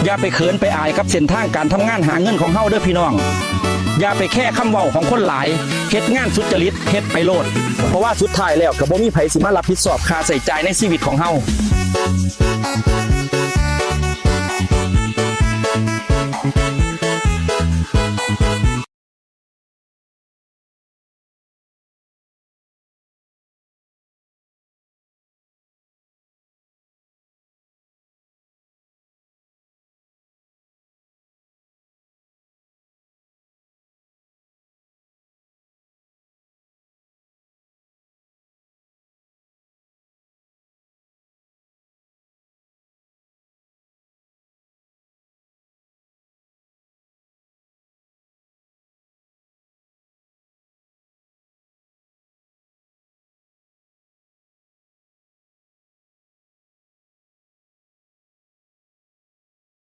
ຢ່າໄປເຂີນໄປອາຍກັບເສັ້ນທາງການທຳງານຫາເງິນຂອງເຮົາເດີ້ພີ່ນ້ອງ. ຢ່າໄປແຄຄຳເວົ້າຂອງຄົນຫຼາຍ, ເຮັດງານສຸດຈະລິດ, ເຮັດໄປໂລດ. ເພາະວ່າສຸດທ້າຍແລ້ວກໍບໍ່ມີໃຜຊິມາຮັບຜິດຊອບຄ່າໃຊ້ຈ່າຍໃນຊີວິດຂອງເຮົາ.